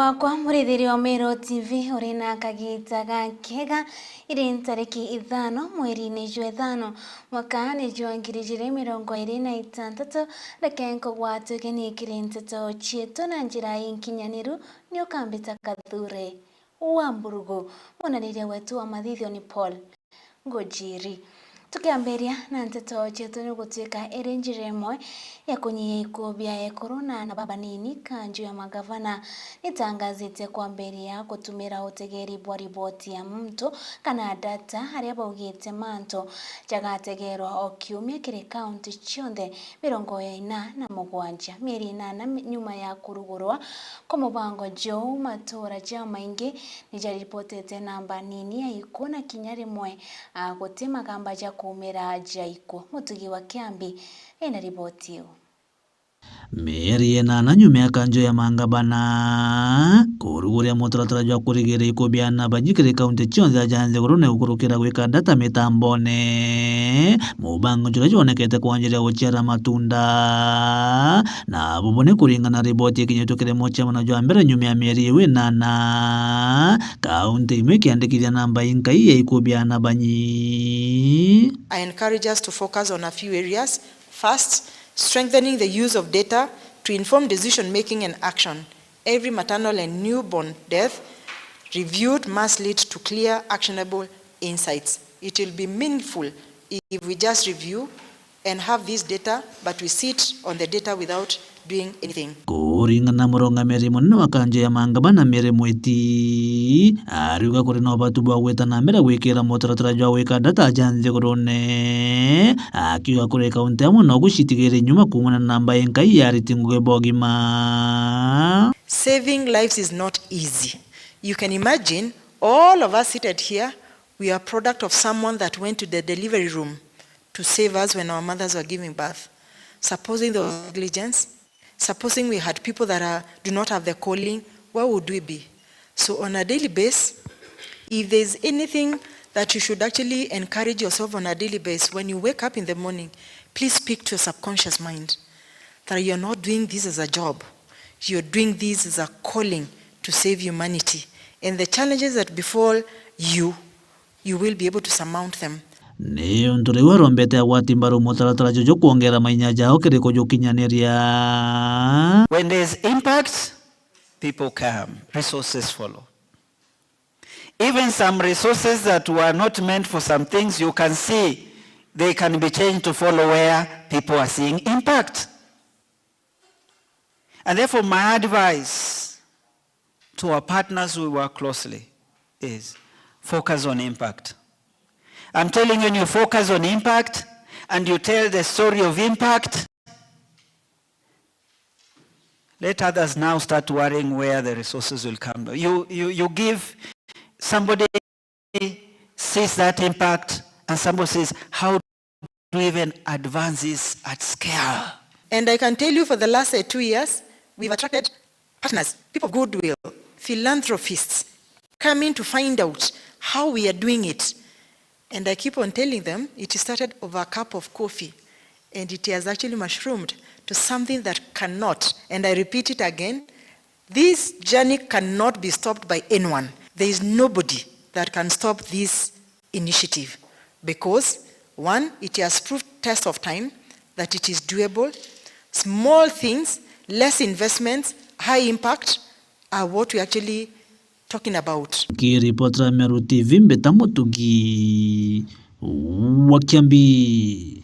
Gwakwa mũrĩthĩri wa Meru TV ũrĩ na kagita ga kega ĩrĩ tarĩki 5 mweri-inĩ jwa 5 mwaka nĩ jwa 2026 reke nkũgwatũke nĩ kĩrĩ nteto ciĩtũ na njĩra inkinyaniru nĩ ũkambĩta Kathure wa Mburugu mwonanĩria wetu wa mathithio nĩ Paul Ngũnjiri. Tukiambiria na nteto chetu ni gutuika iri njira imwe ya kunyihia ikuũ bia corona na baba nini kanju ya magavana nitangazite kwambiria kutumira utegeri bwa riboti ya muntu kana data haria baugite manto jagategerwa o kiumia kiri kaunti cionthe 47 mieri 8 nyuma ya kurugurwa kwa mubango jou matura ja maingi nijaripotete namba nini ya ikuũ na kinya rimwe guti magamba ja kumira jaiko. Mutugi wa Kiambi ena riboti ĩyo. Mieri 8 nyuma ya kanjo ya mangabana kuruguria mutaratara jwa kurigira ikuũ bia namba nyikiri kaunti cionthe ja nthiguru ni gukurukira gwika data mitambone mubango juria juonekete kwanjiria guciara matunda na bubu ni kuringana riboti ikinyitwo kirimo cha jwa mbere nyuma ya mieri 8 kaunti imwe ikiandikithia namba inkai ya ikuũ bia namba nyi. I encourage us to focus on a few areas. First, strengthening the use of data to inform decision making and action. Every maternal and newborn death reviewed must lead to clear, actionable insights. It will be meaningful if we just review and have this data, but we sit on the data without doing anything. Kuringana murungamiri munene wa kanjo ya mangabana Mary Mwiti ariuga kuri na ubatu bwa gwita na mbere gwikira mutaratara jwa gwika data ja nthigurune akiuga kuri kaunti amwe no gucitigire nyuma kumana na namba inkai ya ariti ngugi bogima. Saving lives is not easy. You can imagine all of us seated here, we are product of someone that went to the delivery room to save us when our mothers were giving birth. Supposing there was negligence, supposing we had people that do not have the calling, where would we be? So on a daily basis, if there's anything that you should actually encourage yourself on a daily basis, when you wake up in the morning, please speak to your subconscious mind that you're not doing this as a job. You're doing this as a calling to save humanity. And the challenges that befall you, you will be able to surmount them. Ni untu riu arombete agwati mbaru mutaratara jojo kuongera mainya jao kiriko jukinyaniria. When there's impact, people come, resources follow. Even some resources that were not meant for some things, you can see they can be changed to follow where people are seeing impact. And therefore my advice to our partners we work closely is focus on impact. I'm telling you, when you focus on impact and you tell the story of impact, let others now start worrying where the resources will come. You give, somebody sees that impact and somebody says, how do we even advance this at scale? And I can tell you for the last 2 years, we've attracted partners, people of goodwill, philanthropists, coming to find out how we are doing it. And I keep on telling them, it started over a cup of coffee, and it has actually mushroomed to something that cannot, and I repeat it again, this journey cannot be stopped by anyone. There is nobody that can stop this initiative because, one, it has proved test of time that it is doable. Small things, less investments, high impact are what we actually talking about. Kiripotera Meru TV mbeta Mutugi wa Kiambi.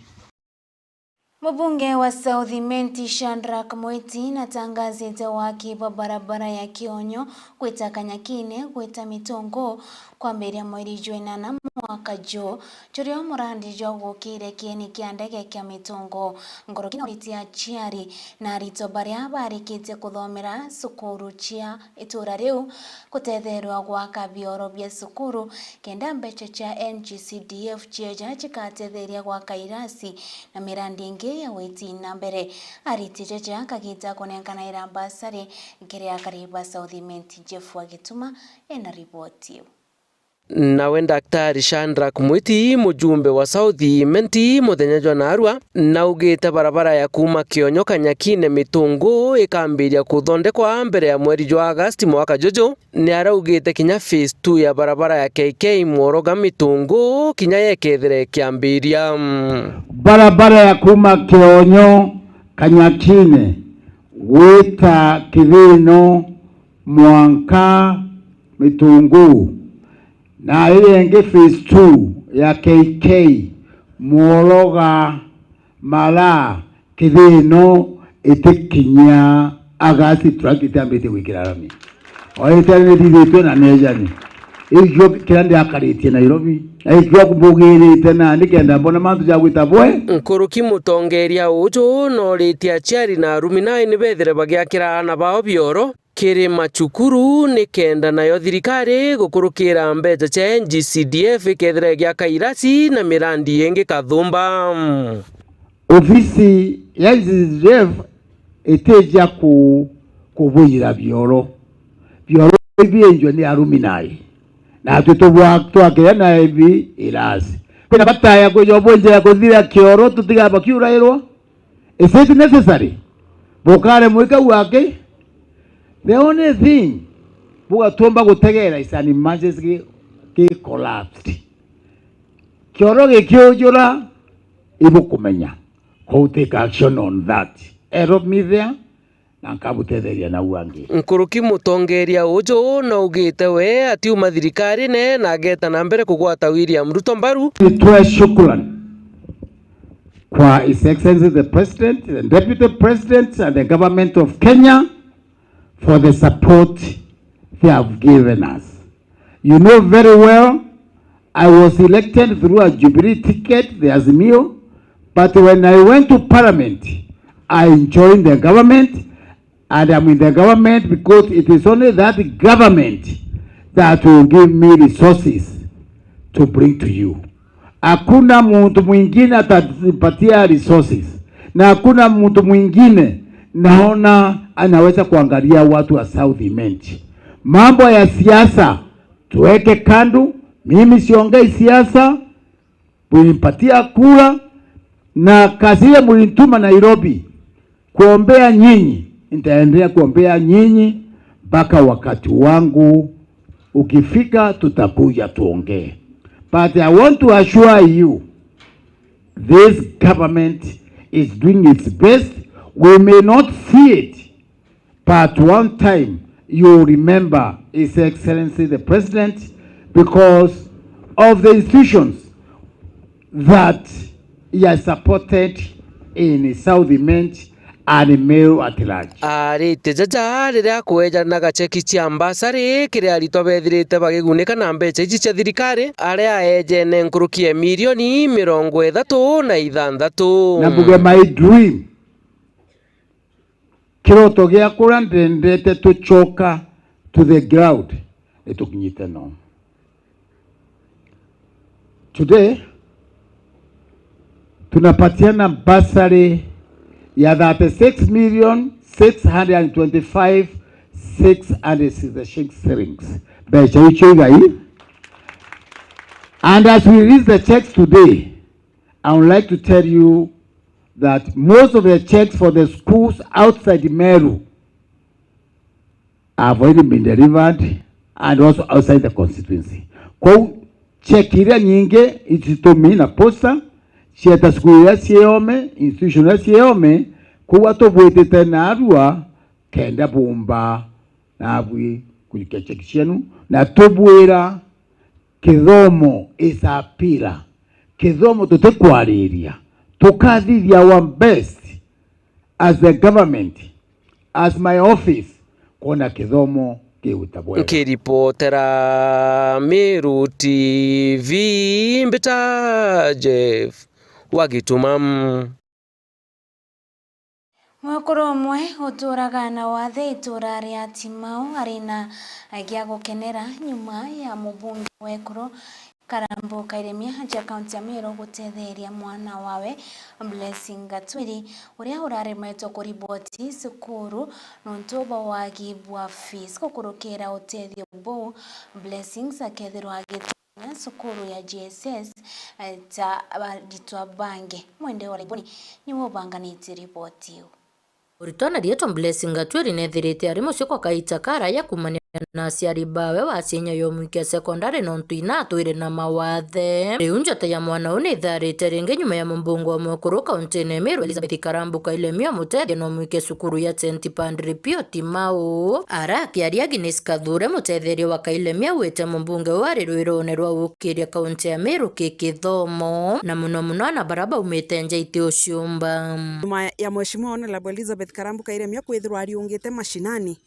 Mbunge wa South Imenti Shadrack Mwiti natangazite waki wa barabara ya Kionyo gwita Kanyakine gwita Mitongo kwambiria mweri jwa 8 mwaka jo juria murandi jwa gukire kieni kia ndege kia Mitongo ngoroki na chiari na rito baria barikitie kuthomera cukuru chia itura riu kutetherwa gwaka bioro bia cukuru kenda mbeca cha NGCDF chieja chikatetheria gwaka irasi na mirandi ingi ya witi na mbere aritije cha kagita kunenkana ira basari nkiria kariba South Imenti Jeff Wagituma ena riboti. Nawe Daktari Shadrack Mwiti mujumbe wa South Imenti muthenya jwa narua naugite barabara ya kuma Kionyo Kanyakine Mitungu ikambiria kuthondekwa mbere ya mweri jwa Agasti mwaka juju. Ni araugite kinya phase 2 ya barabara ya KK Mworoga Mitungu kinya yekethire kiambiria. Barabara ya kuma Kionyo Kanyakine gwita Kithino Mwanka Mitungu na ile ingi phase 2 ya KK Mworoga Mara Kithino itikinya Agasti tractor ambite gwikira rami oite nithithitwe na nejani ikio kira ndiakaritie Nairobi na ikio mbugirite na nikenda mbona mantu ja gwita bwe. Nkuruki mutongeria uju noritie aciari na aruminai nibethire bagiakira ana bao bioro kiri macukuru ni kenda nayo thirikari gukurukira mbeca cia NGCDF ikethira igiaka irasi na mirandi ingi kathumba. Ofisi ya NGCDF iteja kubwira bioro bioro ibienjwe ni aruminai na twe twakira na ibi irasi kwina bataya kujobwenjera kuthira kioro tutigamba kiurairwo. Is it necessary bukare mwika wake? The only thing bugatumba gutegera is an emergency ki collapsed kioro gikiujura ibukumenya ko take action on that ero me there na nkabutetheria na uangi. Nkuruki mutongeria uju naugite we atiuma thirikari ne na ageta na mbere kugwata William Ruto mbaru. Nitoe shukrani kwa His Excellency the President, the Deputy President and the government of Kenya for the support they have given us. You know very well I was elected through a Jubilee ticket, the Azimio, but when I went to Parliament, I joined the government, and I'm in the government because it is only that government that will give me resources to bring to you. Hakuna mtu mwingine atanipatia resources, na hakuna mtu mwingine naona anaweza kuangalia watu wa South Imenti. Mambo ya siasa tuweke kando. Mimi siongei siasa. Mlinipatia kura na kazi ile mlinituma Nairobi kuombea nyinyi, nitaendelea kuombea nyinyi mpaka wakati wangu ukifika, tutakuja tuongee. But I want to assure you this government is doing its best. We may not see it, but one time you remember His Excellency the President because of the institutions that he has supported in South Imenti and Meru at large. Arite jaja riria kwenjanaga cheki cia mbasari kiria arutwo bethirite bagigunika na mbeca ici cia thirikari aria ejene nkurukie mirioni 36. Na mbuge my dream kiroto giakwa ndendete tuchoka to the ground nitukinyite no. Today tunapatiana basari ya 36,625,666 shillings. Mbeca icio igai. And as we release the checks today, I would like to tell you that most of the checks for the schools outside Meru have already been delivered and also outside the constituency. Kwa check iria nyingi ititumi na posta cieta cukuru iria ciome, institution iria ciome, koguo tubwitite na arua kenda bumba na abwi kuikia cheki cienu na tubwira kithomo is a pillar. Kithomo tutikwariria tukathithia our best as the government, as my office, kuona kithomo kiutabwega. Nkiripotera Meru TV Mbita Jeff Wagituma. Mwikuru umwe uturaga na wathe itura ria Timau ari na gia gukenera nyuma ya mubunge wa Ekuru Karambu Kairemia ja kaunti ya Meru gutetheria mwana wawe Blessing Gatwiri uria uraremetwo kuriboti cukuru nontu bwa wagi bwa fees gukurukira utethio buu. Blessings akethirwa agitonya cukuru ya JSS ta arutwa bangi. Mwende wa Laiboni niwe ubanganitie riboti iu. Mũrutwo rietwo Blessing Gatwiri nethirite ari mucii kwa kaita karaya kumania na aciari bawe wacienya yo mwike sekondari nontu ina atwire na mawathe. Riu njata ya mwana uu niitharite ringi nyuma ya mumbunge wa Mwikuru kaunti-ini Meru Elizabeth Karambu Kailemia mutethia no mwike cukuru ya St Padre Pio Timau. Ara akiaria Agnes Kathure mutetheria wa Kailemia wite mumbunge wari rwirune rwa ukiria kaunti ya Meru kikithomo na muno muno ana baraba umite nja iti uciumba. Nyuma ya mheshimiwa Honorable Elizabeth Karambu Kairemia kwithirwa ariungite mashinani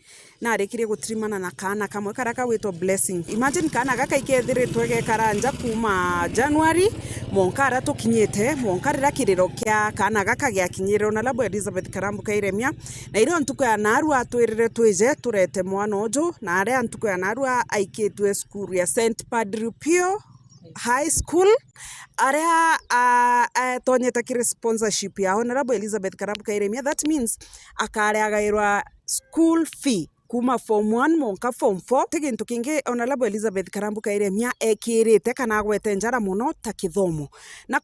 na arikirie gutirimana na kana kamwe karia kawitwo Blessing. Imagine kana gaka ikethiritwe gekaranja kuma January mwonka aria tukinyite mwonka riria kiriro kia kana gaka giakinyire Honorable Elizabeth Karambu Kairemia na irio ntuku ya narua atwirire twije turete mwana uju na aria ntuku ya narua aikitwe cukuru ya St Padre Pio High School aria atonyete kiri sponsorship ya Honorable Elizabeth Karambu Kairemia. That means akariagairwa school fee kuma form 1 monka form 4. Tigintu kingi Honorable Elizabeth Karambu Kairemia ekirite kana agwete njara muno ta kithomo na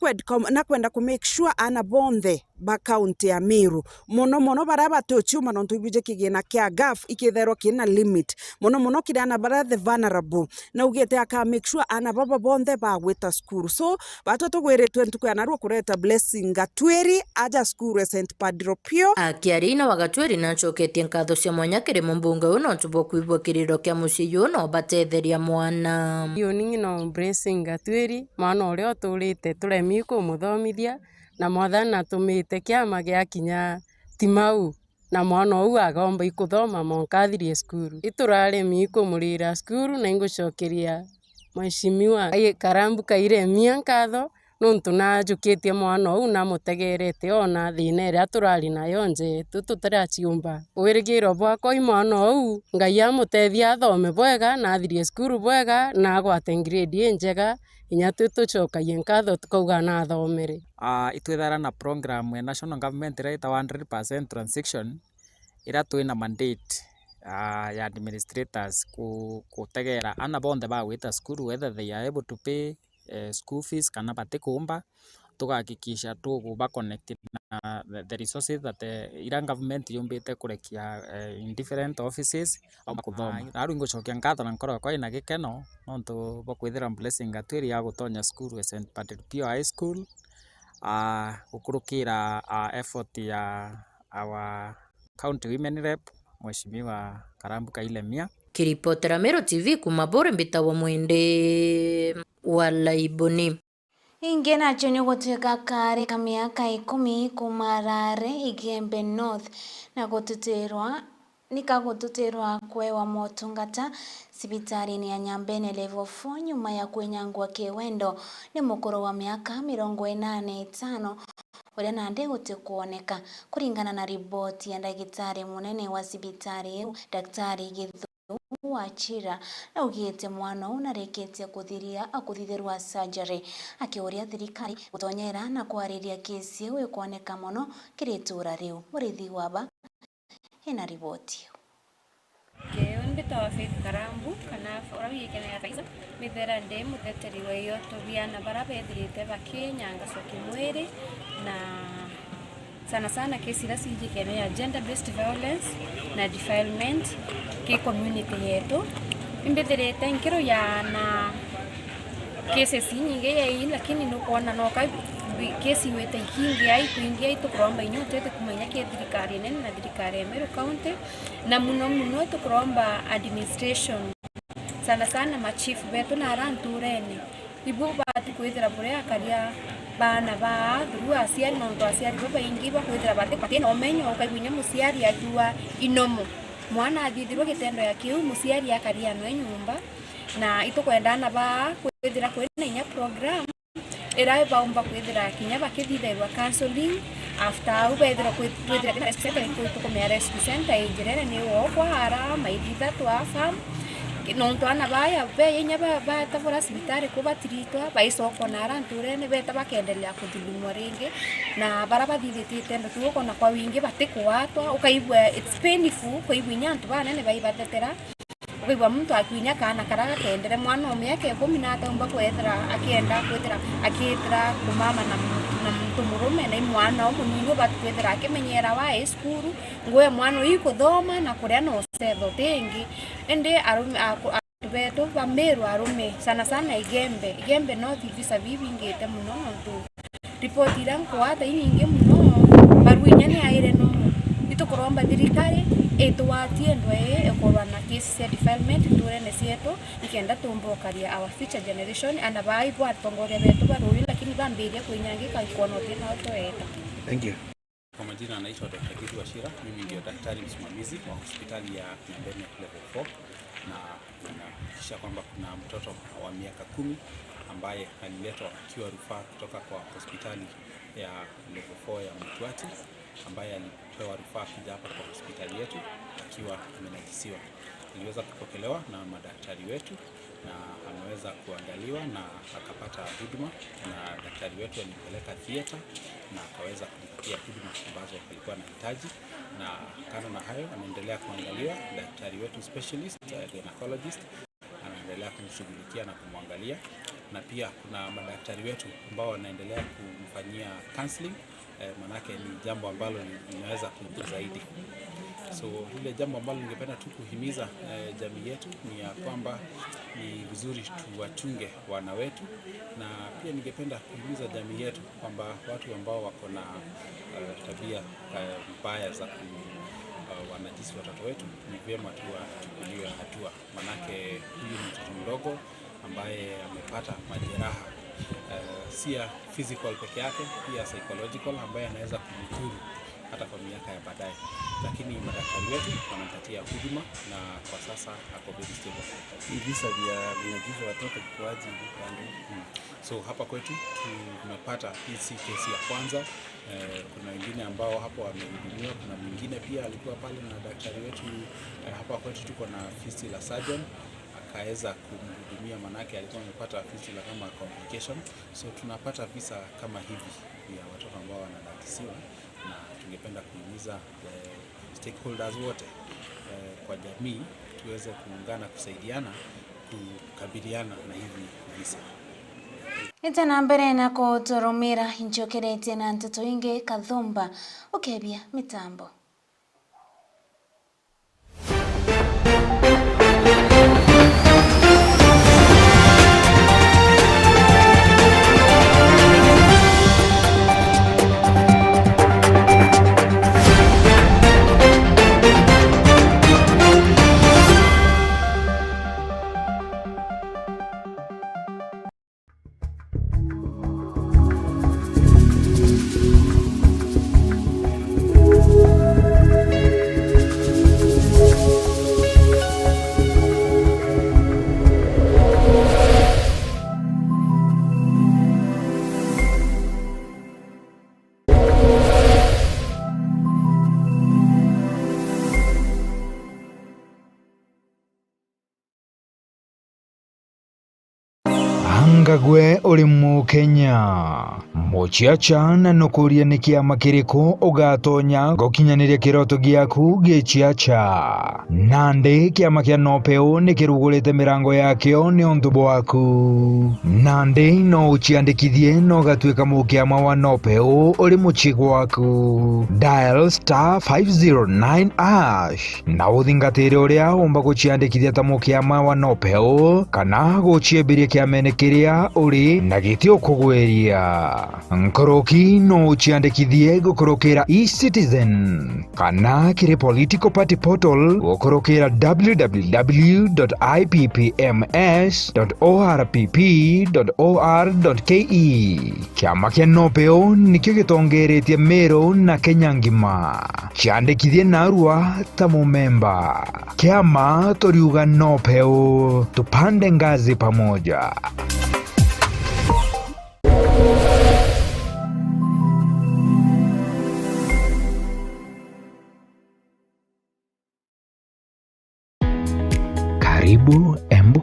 kwenda ku make sure ana bonthe ba county ya Meru muno muno baria batuchiuma nontu ibuje kigina kia GAF ikitherwo kina limit muno muno kiri ana baria the vulnerable na ugite aka make sure ana baba bonthe bagwita skuru. So batwa tugwiritwe ntuku ya kureta Blessing Gatwiri aja skuru ya St Padre Pio. Akiaria ina wa Gatwiri nacoketie nkatho cia mwanya kiri mumbunge uyu nontu bwa kwibua kiriro kia mucii uyu no batetheria mwana. Iyo ning'ino Blessing Gatwiri mwana uria uturite turemi kumuthomithia na mwathani atumite kiama giakinya Timau na mwana ou agomba ikuthoma monka athirie cukuru ituraremi ikumurira cukuru na ingucokeria mheshimiwa Karambu Kairemia nkatho nontu najukitie mwana ou namutegerete ona thina iria turari nayo njetu tutaraciumba wirigirwo bwakwa i mwana ou Ngai amutethia athome bwega na athirie cukuru bwega na agwate grade njega inya tutucokagie nkatho tukauga na athomere. Itwithara na program ya national government ira ita 100% transition ira twina mandate ya administrators kutegera ana bonthe bagwita cukuru whether they are able to pay school fees kana batikumba, tugahakikisha tuguba connect na the resources that ira government yumbite kurekia in different offices kuthoma. Aru ingucokia nkatho na nkoro yakwa ina gikeno nontu bwa kwithira Blessing Gatwiri ya gutonya cukuru ya St Padre Pio High School gukurukira effort ya our county women rep Mheshimiwa Karambu Kailemia. Kiripotera Meru TV kuma Bore mbitawa Mwende wa Laiboni. Ingi nacho ni gutuika kari ka miaka 10 kumarare Igembe North na gututirwa nikagututirwa kwewa motungata cibitari-ini ya Nyambene level 4 nyuma ya kwinyangwa kiwendo ni mukuru wa miaka 85 uria nandi gutikuoneka kuringana na riboti ya ndagitari munene wa cibitari iu Daktari Githu Wachira na ugite mwana unarikitie kuthithirwa surgery akiuria thirikari gutonyera na kwariria kesi iu ikuoneka muno kiri itura riu. Murithi waba ina riboti. Mbitawa Faith Karambu kana uria wigikene Faiza mithera ndi muteteri wa ioto biana baria bethirite bakinyangacwo kimwiri na sana sana kesi iria cijikene ya gender based violence na defilement ki community yetu imbithirite nkiro ya na cases nyingi yai lakini nukuona noka kesi wete ikingi ai kuingia itukuromba inyu twete kumenya ki thirikari nene na thirikari ya Meru County na muno muno tukuromba administration sana sana machief betu na aranturene ibu bati kwithira buria akaria bana ba through aciari nondu aciari babaingi bakwithira bati na umenyo ukaigunya muciari akiwa inomo mwana athithirwe gitendo ya kiu muciari akaria no nyumba na itukwendana ba kwithira kwina inya program ira baumba kwithira kinya bakithithirwa counseling after au bethira kwithira rescue center itukumea rescue center ijirene ni wo kwahara maithitha twa farm Nontu ana baya beyenya batabora sibitari ko batiritwa baisoko na aranturene beta bakendelea kuthulumwa ringi na bara bathithitite ndu tuukona kwa wingi batikuatwa ukaigua it's painful kuigua inya antu banene baibatetera ukaigua muntu akinya kana kara gakendere mwana o miaka 13 umba kwethera akienda kwethera akiethera kumama na muntu murume na mwana munini batikwethera akimenyera wa skuru ngwe mwana ikuthoma na kuria no setho tingi indi arume betu ba Meru arume sana sana igembe no visa bibingite muno nontu ripoti ira nkwata inyingi muno barwinya ni aire no itukuromba thirikari ituwatie ndwe ikorwa na case cia defilement turene cietu ikenda tumbokaria our future generation ana bai bwa tongoria betu barui lakini bambirie kuinyangika ikuona utina utoeta. Thank you. Kwa majina anaitwa Dr. Githu Wachira, mimi ndio daktari msimamizi wa hospitali ya Nyambene level 4, na tunahakikisha kwamba kuna mtoto wa miaka 10 ambaye aliletwa akiwa rufaa kutoka kwa hospitali ya level 4 ya Mtwati, ambaye alipewa rufaa kuja hapa kwa hospitali yetu akiwa amenajisiwa. Aliweza kupokelewa na madaktari wetu na ameweza kuangaliwa na akapata huduma, na daktari wetu alimpeleka theater na akaweza kumpatia huduma ambazo alikuwa anahitaji. Na kando na hayo, anaendelea kuangaliwa. Daktari wetu specialist gynecologist anaendelea kumshughulikia na kumwangalia, na pia kuna madaktari wetu ambao wanaendelea kumfanyia counseling, manake ni jambo ambalo linaweza kumpa zaidi. So ile jambo ambalo ningependa tu kuhimiza jamii yetu ni ya kwamba ni vizuri tuwachunge wana wetu, na pia ningependa kuhimiza jamii yetu kwamba watu ambao wako na tabia mbaya za wanajisi watoto wetu ni vyema tuwachukuliwe hatua, manake huyu ni mtoto mdogo ambaye amepata majeraha si ya physical peke yake, pia psychological, ambaye anaweza kumdhuru hata kwa miaka ya baadaye. Lakini madaktari wetu wanampatia huduma na kwa sasa ako very stable. Visa vya vinajisi watoto kuaje upande? So hapa kwetu tumepata hii si kesi ya kwanza. Kuna wengine ambao hapo wamehudumiwa, kuna mwingine pia alikuwa pale na daktari wetu. Hapa kwetu tuko na fistula surgeon akaweza kumhudumia, manake alikuwa amepata fistula kama complication. So tunapata visa kama hivi vya watoto ambao wanadakisiwa, na tungependa kuhimiza stakeholders wote kwa jamii tuweze kuungana kusaidiana kukabiliana na hivi visa. Itana mbere na kuturumira njokeretie na nteto ingi Kathumba ukebia mitambo. Ngagwe uri Mukenya muchiacha na nukuria ni kiama kiriku ugatonya gukinyaniria kiroto giaku gichiacha nandi kiama kia Nopeu ni kirugurite mirango yakio ni undu bwaku nandi no uchiandikithie no gatuika mukiama wa Nopeu uri muchi gwaku dial star 509 ash na uthingatire uria umba guchiandikithia ta mukiama wa Nopeu kana guchiambiria kiamene kiria uri na giti ukugwiria nkoroki no uchiandikithie gukorokera eCitizen kana kiri political party portal gukorokera www.ippms.orpp.or.ke. Kiama kia Nopeu nikio gitongeretie Meru na Kenya ngima chiandikithie narua ta mumemba kiama toriuga Nopeu tupande ngazi pamoja. Karibu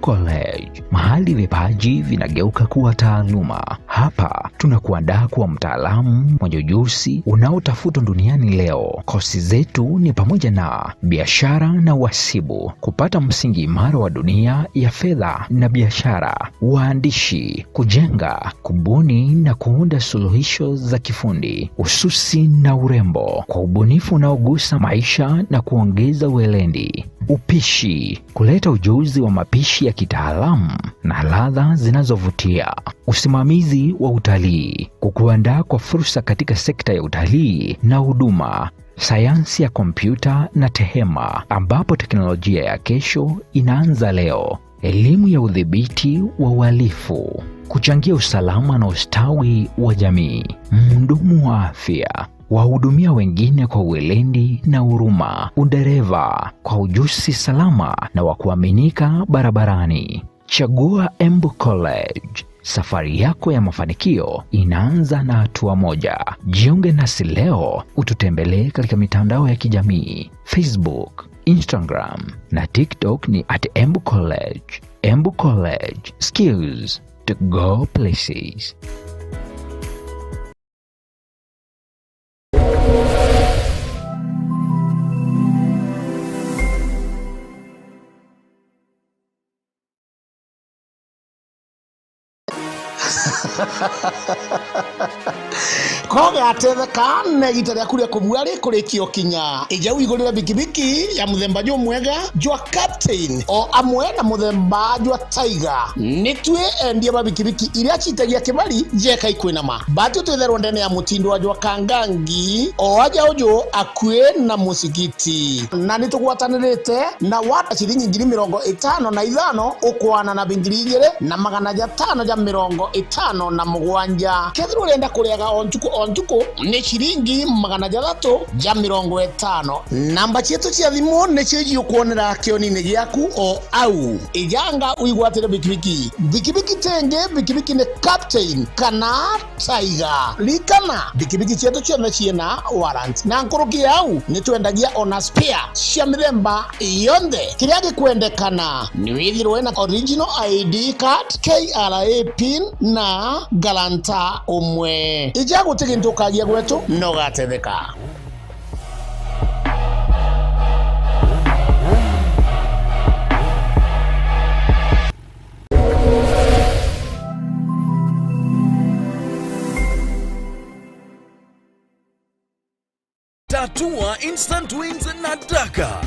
College, mahali vipaji vinageuka kuwa taaluma. Hapa tunakuandaa kuwa mtaalamu mwenye ujuzi unaotafutwa duniani leo. Kosi zetu ni pamoja na biashara na uhasibu, kupata msingi imara wa dunia ya fedha na biashara, waandishi, kujenga, kubuni na kuunda suluhisho za kifundi, ususi na urembo kwa ubunifu unaogusa maisha na kuongeza uelendi, upishi, kuleta ujuzi wa mapishi ya kitaalamu na ladha zinazovutia, usimamizi wa utalii, kukuandaa kwa fursa katika sekta ya utalii na huduma, sayansi ya kompyuta na tehema, ambapo teknolojia ya kesho inaanza leo, elimu ya udhibiti wa uhalifu, kuchangia usalama na ustawi wa jamii, mhudumu wa afya, wahudumia wengine kwa uweledi na huruma, udereva kwa ujuzi salama na wa kuaminika barabarani. Chagua Embu College. Safari yako ya mafanikio inaanza na hatua moja. Jiunge nasi leo, ututembelee katika mitandao ya kijamii Facebook, Instagram na TikTok ni @Embu College. Embu College, skills to go places. Kogatetheka na igita riaku ria kubua rikurikio kinya ija wigurire bikibiki ya muthemba jwa mwega jwa Captain o amwe na muthemba jwa Tiger. Nitue endia ba bikibiki iria citagia kibari jeka ikwinama batu twitherwo ndene ya mutindo wa jwa Kangangi o aja uju akue na musigiti na nitugwatanirite na wata ciringi 55,000 ukwana na 2,557. Kethira urenda kuriaga o ntuku o ntuku ni ciringi 650. Namba cietu cia thimu nicio iukuonera kioni-ini giaku o au ijanga uigwatire bikibiki bikibiki tenge bikibiki ni Captain kana Tiger. Rikana bikibiki cietu ciothe ciina warrant na nkuruki au nitwendagia ona spare cia mithemba yonthe. Kiria gikwendekana ni withirwe na original ID card, KRA pin na galanta umwe. Ija gutigi ntukagia gwetu no gatetheka. Tatua Instant Wins na Daka.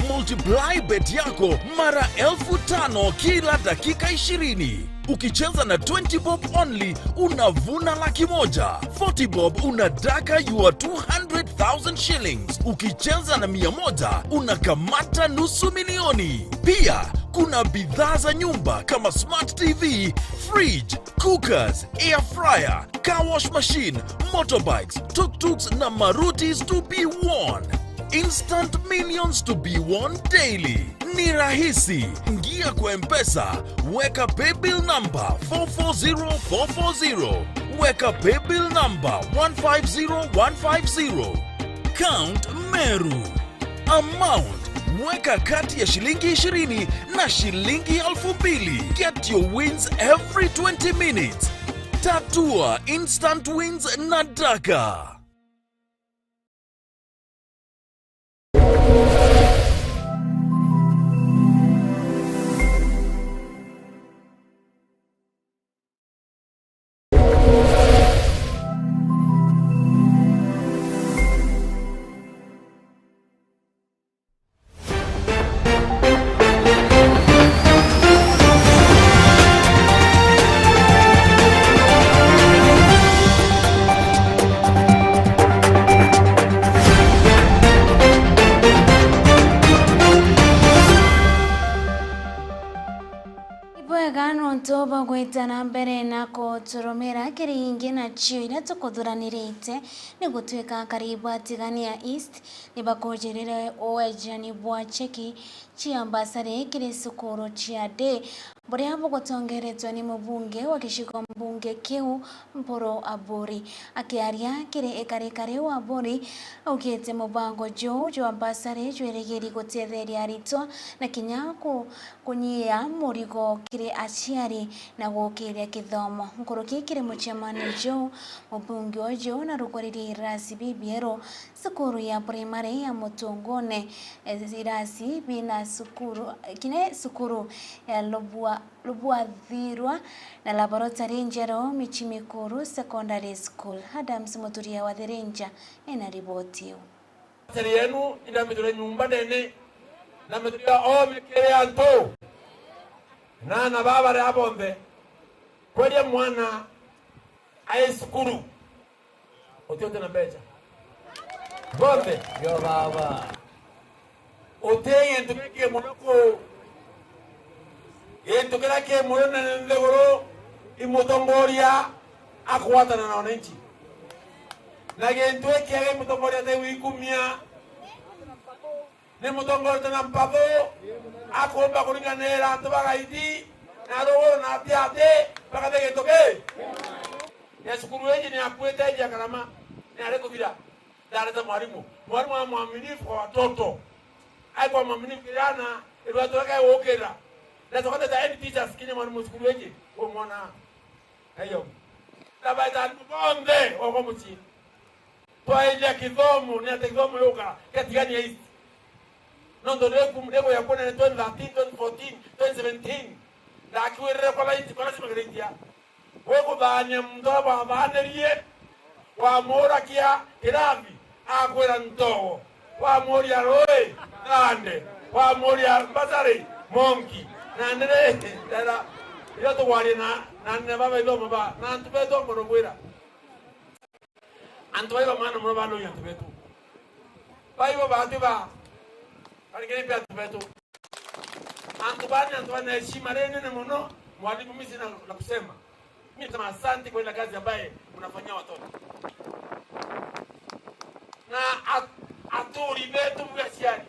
Multiply bet yako mara 5,000 kila dakika 20. Ukicheza na 20 bob only unavuna 100,000. 40 bob unadaka your 200,000 shillings. Ukicheza na 100 unakamata 500,000. Pia kuna bidhaa za nyumba kama smart TV, fridge, cookers, air fryer, car wash machine, motorbikes, tuk-tuks na Marutis to be won. Instant millions to be won daily. Ni rahisi. Ingia kwa M-Pesa, weka paybill number 440440, weka paybill number 150150. Count Meru. Amount, weka kati ya shilingi 20 na shilingi 2,000. Get your wins every 20 minutes. Tatua Instant Wins na Daka. Ntoba gwitana mbere na kuturumira kiringi na cio iria tukuthuranirite ni gutuika karibu atigania East ni bakunjirire wenjani bwa cheki Chia mbasari kiri sukuru chia de buria bugotongeretwe ni mubunge wa gicigo mbunge kiu Mporo Aburi akiaria kiri ikarikari wa Aburi augite mubango juu jwa mbasari jweregeri gutetheria aritwa na kinya kunyia murigo kiri aciari na gukiria kithomo nkuruki kiri mucemani juu mubunge ojo na rugoririe irasi bibiero sukuru ya primary ya Mutungune irasi bina sukuru kine sukuru ya Lubwathirwa na laboratory njero Michimikuru Secondary School. Adams Muturia wa Thirinja ena riboti seri yenu ina miture nyumba nene na mituria o mikere antu na baba re abonde kweria mwana aye sukuru otiote na beja bote yo baba oteye ntuke monoko yentukera ke moyo na ndegoro imutongoria akwatana na wananchi na gentwe kiage mutongoria te wikumia ne mutongoria na mpavo akomba kuringanera antu bagaiti na rogo na tiate bakate gentoke ya sukuru yeje ni akwete ya karama ni arekubira dareta mwalimu mwalimu mwaminifu kwa watoto aiko mwaminifu kijana ilwatoka wokera na tukata ta any teachers kine mwalimu sukuru yeje omona ayo tabaita bonde okomuchi twaija kithomo ni atithomo yoka katigani ya east nondo ndeko ya kona 2013 2014 2017 na kiwere kwa laiti kwa lazima kirendia weko banye mndo banerie wa mora kia kiravi akwera ntogo wa moria roe nande wa moria mbazare monki na ndere dara ira to na na baba idomo ba na antubeto mono bwira antu ba mana mono ba no antubeto ba ibo ba te ba alikeni pia antubeto antu ba na heshima nene mono mwalimu mimi sina la kusema mimi nasema asante kwa ile kazi ambaye unafanyia watoto na aturi betu bwasiani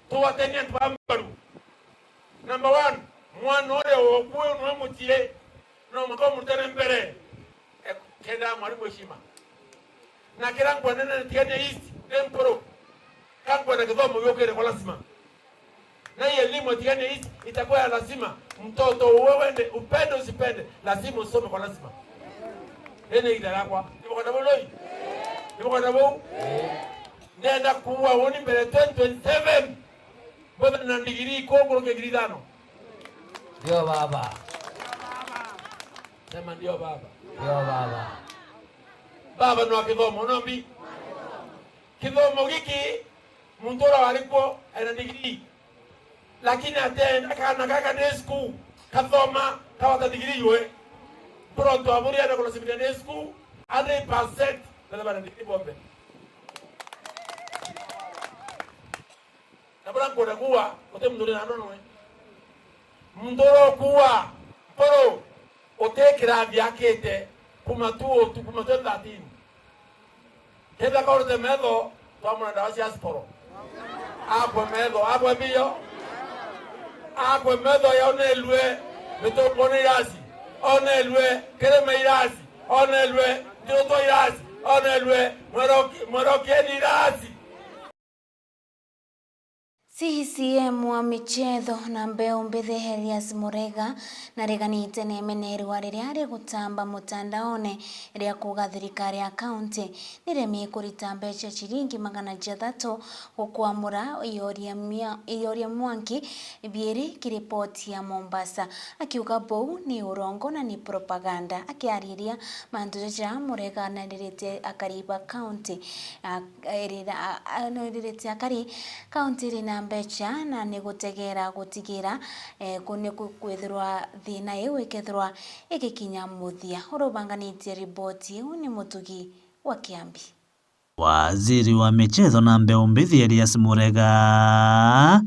tuwatenia ntwambaru. Number 1 mwana ore okwe no mutire no mako mutane mbere kenda mwalimu heshima na kirangwa nene tiane east temporo kangwa na kithomo yokere kwa lazima na hiyo elimu tiane east itakuwa ya lazima mtoto wewe ende upende usipende lazima usome kwa lazima ene idara kwa ibo boloi ibo kwa bo nenda kuwa woni mbere 2027 bwana na ndigiri kongoro ke giridano. Ndio baba. Sema ndio baba. Ndio baba. Baba no kithomo no mbi. Kithomo giki muntora waliko ana ndigiri. Lakini atenda kana kaka ne school kathoma kawata ndigiri ywe. Pronto aburi ana kola sibira ne school 100% na bana ndigiri bombe. Nabura ngona kuwa ote mndure na nono. Mndoro kuwa poro otekira vyakete kuma tuo tu kuma 13. Kenda korte medo twamuna ndawa cia sporo. Akwe medo akwe biyo. Akwe medo ya onelwe mitongone irasi. Onelwe kerema irasi. Onelwe ndoto irasi. Onelwe mweroki irasi. CCM wa michezo na mbeu mbithi Elias Murega na reganite nemenerwa riria rigutamba mutandaone ria kuga thirikari ya kaunti niremi kurita mbeca ciringi 600 gukwamura ioria mwanki bieri kiripoti ya Mombasa akiuga bou ni urongo na ni propaganda akiariria mandu ja Murega na ririte akariba kaunti ririte akari kaunti rina mbeca na nĩ gũtegera gũtigĩra nĩ kwĩthĩrwa thĩna ĩu ĩkethĩrwa ĩgĩkinya mũthia. Ũrũbanganĩtie riboti ĩu nĩ Mũtugi wa Kĩambi. Waziri wa michezo na mbeu mbithi Elias Murega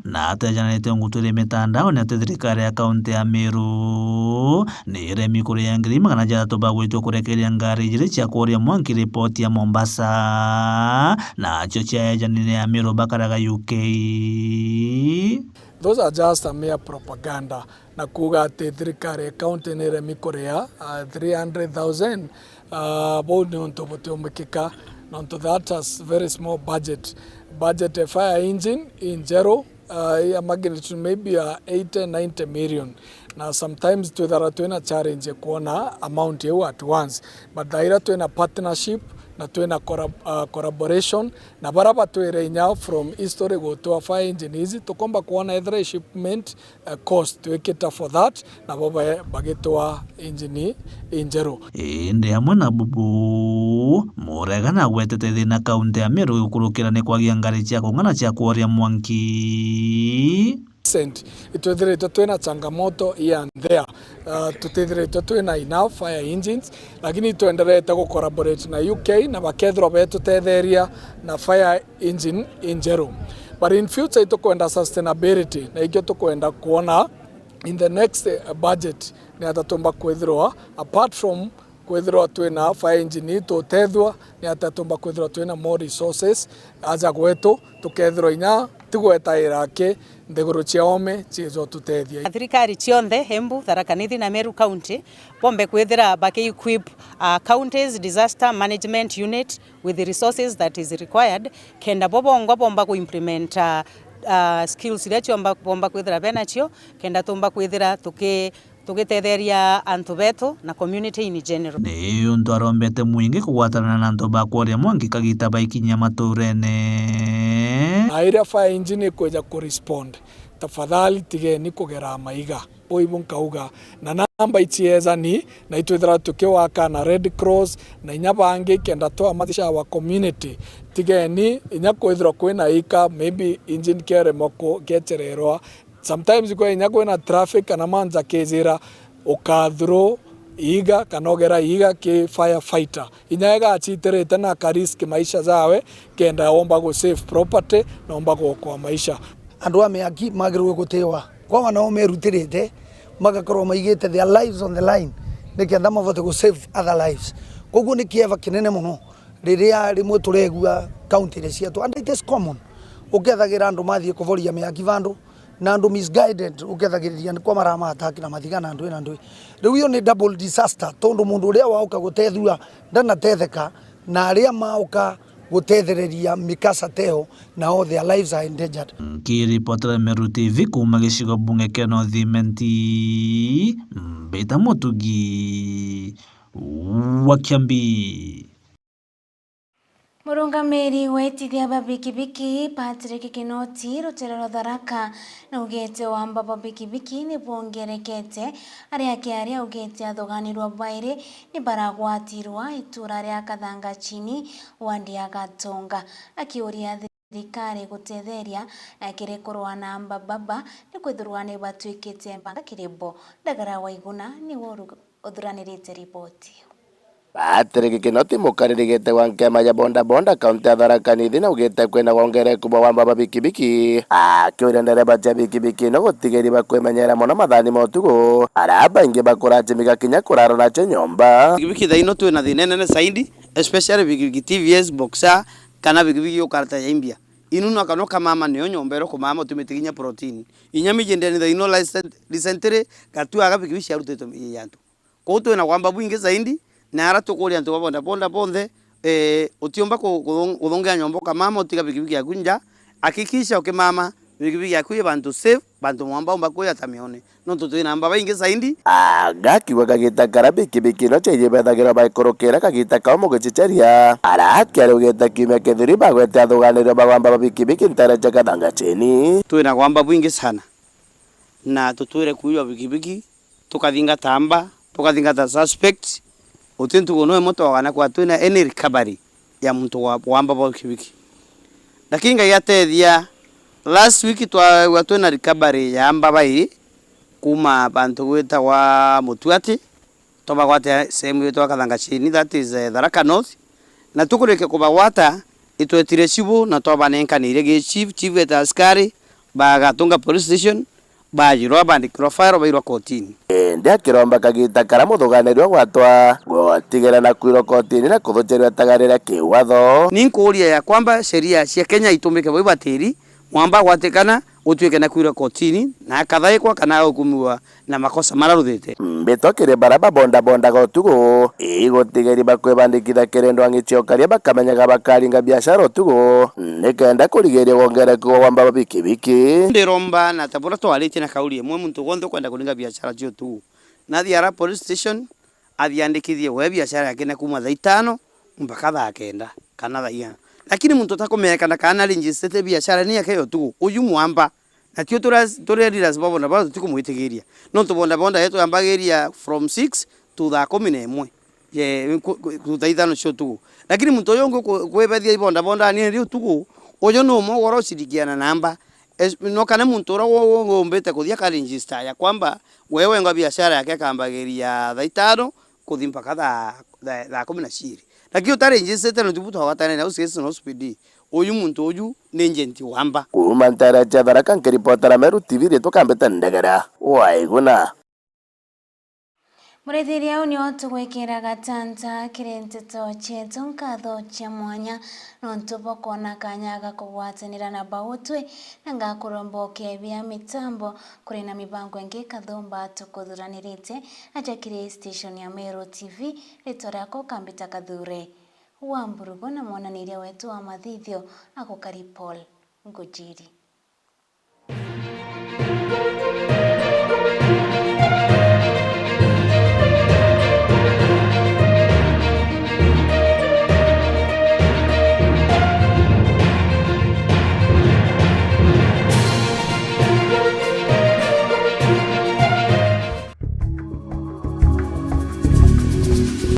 na atejanite nguturi mitandao-ini ati thirikari ya kaunti ya Meru ni iremi kuria 600,000 bagwitwo kurekereria ngari igiri cia kuoria mwanki ripoti ya Mombasa nacio ciaejanire ya Meru bakaraga UK. Those are just a mere propaganda na kuga ati thirikari ya county ni iremi kuria 300,000 bau ni untu butiumikika nontu that has very small budget a fire engine in zero ya magnitude maybe 80 90 million na sometimes twithara twina challenge kuona amount yeu at once but thaira twina partnership na twina collaboration na bara batwire inya from history gutwa fire engine izi tukomba kuona ethera shipment cost twikita for that na bo bagitwa engine injeru indi hamwe na bubu Murega na gwetete thina kaunti ya Meru gukurukira ni kwagia ngari cia kung'ana cia kuoria mwanki. Itwithiritwe twina changamoto here and there, tutithiritwe twina enough fire engines lakini twenderete gu collaborate na UK na bakethirwa betutetheria na fire engine injeru, but in future itukwenda sustainability na ikio tukwenda kuona in the next budget ni atatumba kwithirwa apart from kwithirwa twina fire engine tutethwa ni atatumba kwithirwa twina more resources aja gwetu tukethirwa inya tigweta irake nthiguru cia ome ciizo tutethia thirikari cionthe Embu Tharaka Nithi na Meru County bombe kwithira baki equip counties disaster management unit with the resources that is required kenda bobongwa bomba ku implement skills iria ciomba bomba kwithira benachio kenda tumba kwithira tugitetheria antu betu na community in general. Ni undu arombete mwingi kugwatana na antu bakworia mwangi kagita baikinyia maturene aira fire engine kweja ku respond tafadhali tigeni kugera maiga oibu nkauga na namba ichieza ni na itwithira tukiwaka na Red Cross na inya bangi kenda twa matisha wa community tigeni inya kwithira kwina ika maybe engine kere moko gechererwa sometimes kwa inya kwina traffic kana manza kezira ukathro iga kanogera iga ke firefighter inya gachiterete na ka risk maisha zawe kenda omba go save property na omba go kwa maisha andu a miaki magirwe gutiwa kwa wana merutirite magakorwo maigite their lives on the line nikenda mavote go save other lives koguo ni kieva kinene muno riria rimwe turegua county ri cietu and it is common ukethagira andu mathie kuvoria miaki vandu na andu misguided ukethagiriria ni kwa maramataki na mathigana andu na andu riu iyo ni double disaster tondu mundu uria wauka gutethua ndanatetheka na aria mauka gutethereria mikasa teo na all their lives are endangered. Nkiripotera Meru TV kuma gicigo bunge kia North Imenti Mbita Mutugi wa Kiambi. Murungamiri wa itithia ba bikibiki Patrick Kinoti rutere rwa Tharaka na ugite wamba ba bikibiki ni bongerekete aria akiaria ugite athuganirwa bairi ni baragwatirwa itura ria Kathanga chini wandi ya Gatonga akiuria thirikari gutetheria kiri kurua na mbababa ni kwithirwa ni batuikite mpanga kirimbo Ndagara Waiguna niwe uthuranirite ripoti. Patrick Kinoti mukaririgite wa nkema ya bonda bonda kaunti ya Tharaka Nithi na ugite kwina wongereku bwa wamba ba bikibiki akiuria ndereba cia bikibiki no gutigeria bakwimenyera muno mathani ma utuku aria baingi bakurachimika kinya kurara nacho nyomba. Bikibiki thaa ino twina thina nene saidi especially bikibiki TVS Boxer kana bikibiki ukarata ya imbia inuna kano kamama niyo nyombero kumama utumite kinya protein inya mijendeni thaa ino recently gatuaga bikibiki ciarutitwe yantu koguo twina kwamba bwingi zaidi na ara tukuria antu ba bonda bonthe utiomba kuthongea nyombo kamama utiga bikibiki yaku nja hakikisha ukimama bikibiki yaku ye bantu safe bantu mwamba umba kuya tamione no tutwina namba baingi zaidi agakiwa kagita kara bikibiki no cheje baikorokera kagita kao mugichicheria arakiari ugita kiumia kithiri bagwete athuganĩrio bagwamba ba bikibiki ntare Kathanga chini twina kwamba bwingi sana na tutwire kuywa bikibiki tukathingata amba tukathingata suspect utintu gono moto wana kwa twina any recovery ya muntu wa wamba ba bikibiki lakini ngai atethia last week twa twina recovery ya amba bairi kuma bantu gwita wa Mutuati tobagwate sehemu yetu Kathanga chini that is Tharaka North na tukureke kubagwata Itwetire cibu na twabanenkanire gi chief chief eta askari bagatunga police station bajirwa bandikirwa fairo bairwa kotini. Indi akiromba kagita karia muthuganirwa gwatwa gutigira na kwirwo kotini na kuthukirio tagarira kiwatho. Ninkuria ya kwamba sheria cia Kenya itumike bwa ibatiri mwamba gwatikana utuike na kwirwo kotini na akathaikwa kana hukumiwa na makosa mararuthite. Mbito kiri baraba bonda bonda gotugo igutigeri bakwibandikitha kirendo ang'iciokaria bakamenyaga bakaringa biashara utugo nikenda kurigeria wongereku wa mbaba bikibiki. Ndiromba na tabora twaritie na kauli imwe muntu wonthe ukwenda kuringa biashara cio tu nathi ara police station athiandikithie we biashara yake na kuma thaa 5 mpaka thaa 9 kana thaa 4, lakini muntu atakumenyekana kana registrete biashara ni yake yotu uyu mwamba na tio turerira sababu na bado tukumwitigiria no tubonda bonda yetu yambagiria from 6 to thaa 11 ye thaa 5 cio tu, lakini muntu uyu kwebethia ibonda bonda ni riu tugu uyu no mogoro ushirikiana namba no kana muntu ura wogombete kuthia ka register ya kwamba wewe ngo biashara yake kambagiria thaa 5 kuthi mpaka thaa 12, lakini utaregistrete no tubuto hawatane na usisi no speed uyu muntu uyu ni agent wamba. Kuma ntara cha Tharaka nkiripotera Meru TV ritwa kambete ndegera Waiguna. Murethiria unio tugwikira gatanta kiri nteto chietu nkatho chia mwanya nontu bokona kanya ga kugwatanira na bautwe na ngakurombokia bia mitambo kuri na mibango ingi kathumba tukuthuranirite aja kiri station ya Meru TV ritwa riakwa kambita Kathure wa Mburugu na mwonaniria wetu wa mathithio akukari Paul Ngujiri.